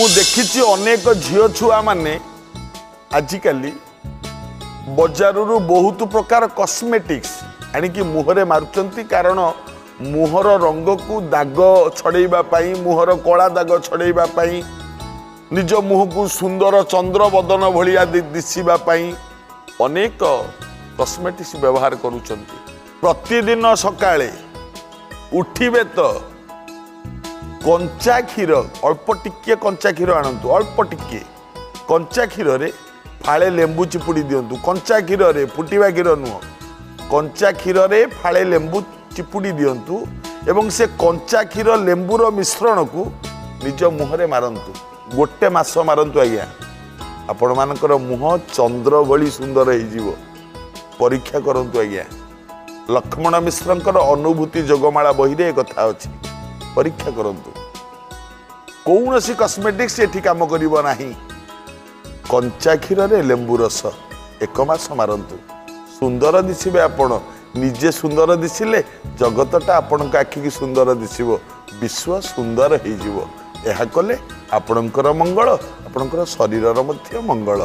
ମୁଁ ଦେଖିଛି ଅନେକ ଝିଅ ଛୁଆମାନେ ଆଜିକାଲି ବଜାରରୁ ବହୁତ ପ୍ରକାର କସ୍ମେଟିକ୍ସ ଆଣିକି ମୁହଁରେ ମାରୁଛନ୍ତି, କାରଣ ମୁହଁର ରଙ୍ଗକୁ ଦାଗ ଛଡ଼େଇବା ପାଇଁ, ମୁହଁର କଳା ଦାଗ ଛଡ଼େଇବା ପାଇଁ, ନିଜ ମୁହଁକୁ ସୁନ୍ଦର ଚନ୍ଦ୍ରବଦନ ଭଳିଆ ଦିଶିବା ପାଇଁ ଅନେକ କସ୍ମେଟିକ୍ସ ବ୍ୟବହାର କରୁଛନ୍ତି। ପ୍ରତିଦିନ ସକାଳେ ଉଠିବେ ତ କଞ୍ଚା କ୍ଷୀର, ଅଳ୍ପ ଟିକିଏ କଞ୍ଚା କ୍ଷୀର ଆଣନ୍ତୁ, ଅଳ୍ପ ଟିକିଏ କଞ୍ଚା କ୍ଷୀରରେ ଫାଳେ ଲେମ୍ବୁ ଚିପୁଡ଼ି ଦିଅନ୍ତୁ। କଞ୍ଚା କ୍ଷୀରରେ, ଫୁଟିବା କ୍ଷୀର ନୁହଁ, କଞ୍ଚା କ୍ଷୀରରେ ଫାଳେ ଲେମ୍ବୁ ଚିପୁଡ଼ି ଦିଅନ୍ତୁ ଏବଂ ସେ କଞ୍ଚା କ୍ଷୀର ଲେମ୍ବୁର ମିଶ୍ରଣକୁ ନିଜ ମୁହଁରେ ମାରନ୍ତୁ। ଗୋଟେ ମାସ ମାରନ୍ତୁ ଆଜ୍ଞା, ଆପଣମାନଙ୍କର ମୁହଁ ଚନ୍ଦ୍ର ଭଳି ସୁନ୍ଦର ହେଇଯିବ। ପରୀକ୍ଷା କରନ୍ତୁ ଆଜ୍ଞା, ଲକ୍ଷ୍ମଣ ମିଶ୍ରଙ୍କର ଅନୁଭୂତି ଯୋଗମାଳା ବହିରେ ଏ କଥା ଅଛି, ପରୀକ୍ଷା କରନ୍ତୁ। କୌଣସି କସ୍ମେଟିକ୍ସ ଏଠି କାମ କରିବ ନାହିଁ। କଞ୍ଚା କ୍ଷୀରରେ ଲେମ୍ବୁ ରସ 1 ମାସ ମାରନ୍ତୁ, ସୁନ୍ଦର ଦିଶିବେ ଆପଣ। ନିଜେ ସୁନ୍ଦର ଦିଶିଲେ ଜଗତଟା ଆପଣଙ୍କ ଆଖିକି ସୁନ୍ଦର ଦିଶିବ, ବିଶ୍ୱ ସୁନ୍ଦର ହେଇଯିବ। ଏହା କଲେ ଆପଣଙ୍କର ମଙ୍ଗଳ, ଆପଣଙ୍କର ଶରୀରର ମଧ୍ୟ ମଙ୍ଗଳ।